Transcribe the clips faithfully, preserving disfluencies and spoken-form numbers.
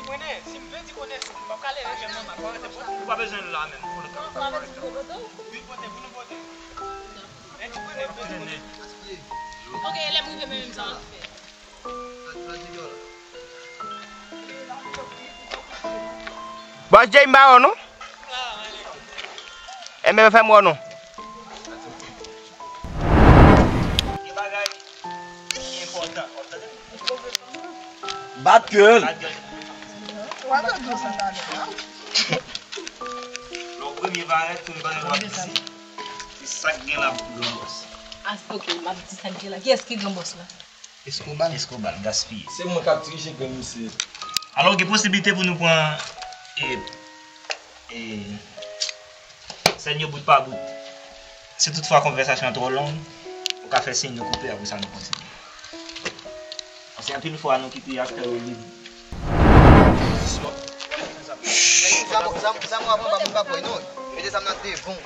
Konnen, si m pèdi konesans, m p ap ka leve menm manman, pa rete pote. Ou pa bezwen l la menm. Ou pa bezwen pote. Wi, pote, pou nou pote. Nèg ki konnen, pote, pote. Ok, lè m rive menm, sa m ap fè. Bòs Jay, m ba w non. Enben, fè m wè w non. Yon bagay ki enpòtan, w ap tande m? Bat kè l. Bat kè l. Lè w premye parèt, premye bagay w ap di, se sa k gen la pou gran bòs. Ah, ok, m ap di sa k gen la. Kiyès ki gran bòs la? Escobal. Escobal, gaspiye. Se mwen k ap dirije gang misye. Alò, gen posiblite pou nou pran, e, e, sèn yo bout pa bout. Si toutfwa konvèsasyon an twò long, ou ka fè siy nou koupe, apre sa nou kontinye. Paske anpil fwa nou kite aktè yo lib. Zam, zam, zam w ap anba pou m pa pran non. Mete zam nan devan w.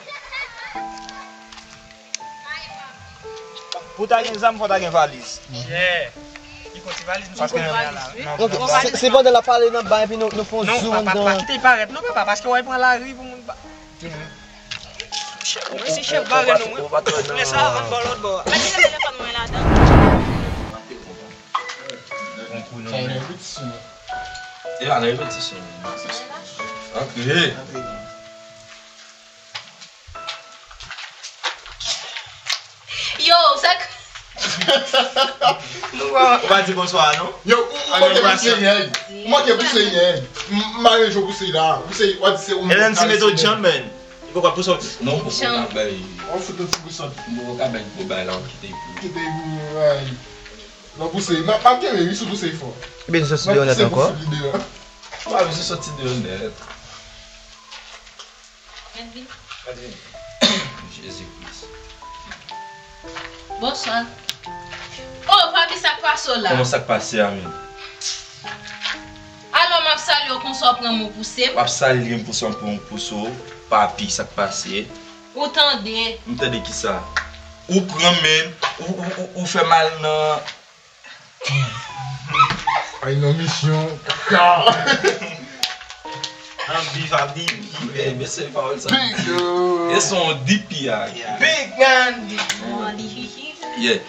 Pou w ta gen zam, fò w ta gen valiz. Chè. Li gon ti valiz, nou. Paske, non, non, se, se pandan l ap pale nan ba, epi nou, nou fè yon zoom anndan. Non, papa, pa kite l parèt, non, papa, paske w al pran lari pou moun pa. Chè, mwen se chèf bare nou, mwen. Lè sa, ann bò lòt bò a. Mete telefòn mwen ladan. Sa e repetisyon. E la, nan repetisyon. Antre. Yo, sa k- Ou pa di bonswa, non? Yo, ou, ou manke pouse nèg. Ou manke pouse nèg. M, m mare jo pouse la. Pouse, w ap di se ou menm. L N C mete w djanm, man. Li poko ap pouse w. Non, ou poko ka bay. Ou fout yon ti pouse. M poko ka bay gwo bay la, ou kite pou. Kite pou, bay. Nan pouse. M ap, m ap kenbe, wi, sou pouse fò. Ebyen, sou sou deyò nèt ankò. Ou pa bezwen soti deyò nèt. Edwin. Edwin. Jezi Kris. Bonswa. Oh, papi, sa k pase w la? Kòman sa k pase a menm? Alò, m ap salye w konsa w pran m ou pouse m? W ap salye m konsa w pran m ou pouse w, papi, sa k pase? Ou tande? M tande kisa? Ou pran men, ou, ou, ou, ou fè mal nan Ay nan misyon kaka. An bif a D P, men, men se pawòl sa. Big, euh. E se yon D P a. Yeah. Big man D P. Yeah.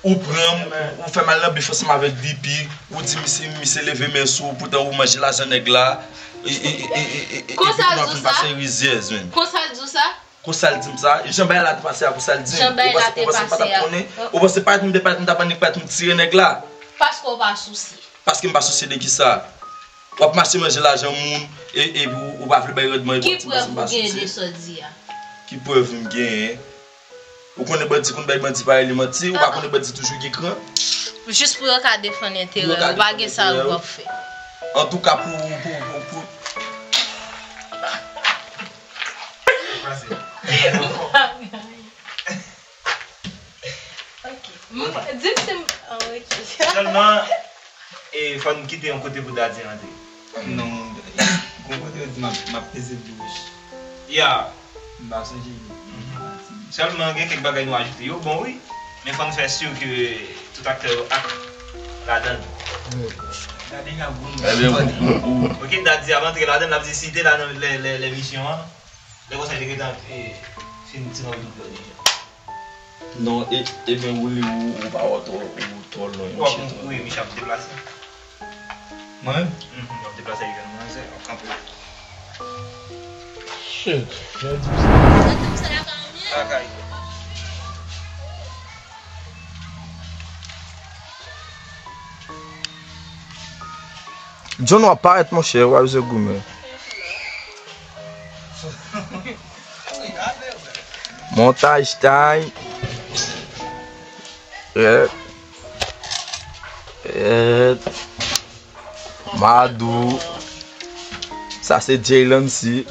Ou pran, ou, ou fè mal nan bif ansanm avèk D P, ou di misye, misye leve men sou ou, poutan ou manje lajan nèg la. E, e, e, e, e, e, epi kounye a w ap vin pase rizyèz, men. Konsa l di w sa? Konsa l di m sa? Jan bagay la te pase a, konsa l di m? Jan bagay la te pase a. Ou panse, ou panse m pa t, m te pa t, m t ap annik pa t, m tire nèg la? Paske w pa sousye. Paske m pa sousye de kisa? W ap mache manje lajan moun, e, epi w, ou pa vle bay randman, epi w ap di m pa sousye. Ki prèv ou gen de sa w di a? Ki prèv m genyen? Ou konnen bandi konn bay bandi parèy li manti, ou pa konnen bandi toujou gen kran? Jis pou yo ka defann enterè yo, pa gen sa yo p ap fè. Antouka, pou, pou, pou, pou. Ok. M, di m si m, oh, ok. Sèlman, e, fò n kite yon kote pou Daddy antre. Non, gon kote yo di m ap, m ap peze bouch. Ya. M pa sonje li. Mhm. Sèlman gen kèk bagay nou ajoute. Yo bon, wi. Men fò n fè si ke tout aktè yo ak ladan l. Wi. Gade jan bon. Ebyen, ou, ou, ou. Ok, Daddy ap antre ladan l, l ap di si te la nan lè, lè, lè misyon an. Lè konsa, li te gentan, e, fin ti nan dout yo deja. Non, e, ebyen, ou li ou, ou pa wè twò, ou twò lwen, monchè, twò lwen. Wi, misye ap deplase. Mwen menm? Mhm, w ap deplase, li jwenn mwen, se, w ap kanpe. Shit, jodi. Lakay. John, w ap parèt, monchè, w ap jwe goumen. Montaj time. Red. Red. Madou. Sa se Jaylancy.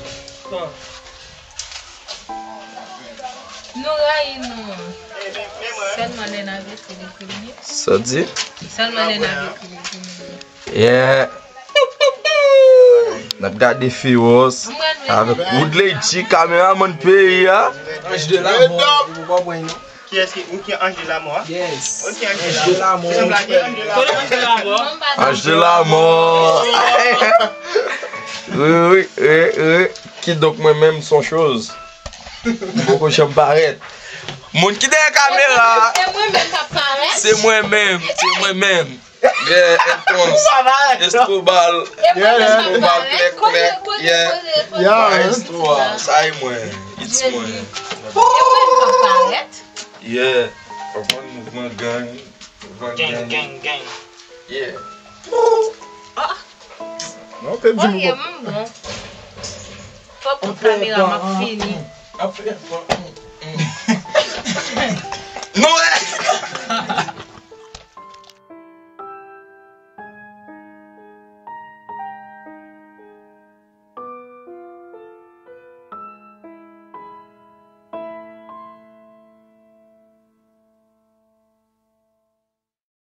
Nou rayi nou. Sèlman lè n ap ekri, li krimine. Sa di? Sèlman lè n ap ekri, li krimine. Yeah. N ap gade Fiwòs avèk Woodley G, kameramann peyi a. Anj de lanmò, ou pa pran non. Kiyès ki, ou ki anj de lanmò a? Yes. Ok, anj de lanmò. Anj de lanmò. Anj de lanmò. Wi, wi, wi, wi. Kidonk, mwen menm, son choz. M poko janm parèt. Moun ki dèyè kamera, se mwen menm k ap parèt. Se mwen menm, se mwen menm. Yeah, Elton. Estrobal. Estrobal, klèk, klèk. Yeah. Maestro a, sa e mwen. It's mwen. Yeah. Konprann mouvman gang. Gang, gang, gang. Yeah. Non, te di m. Ok, m bon. Fòk tout kamera m ap fini. Non,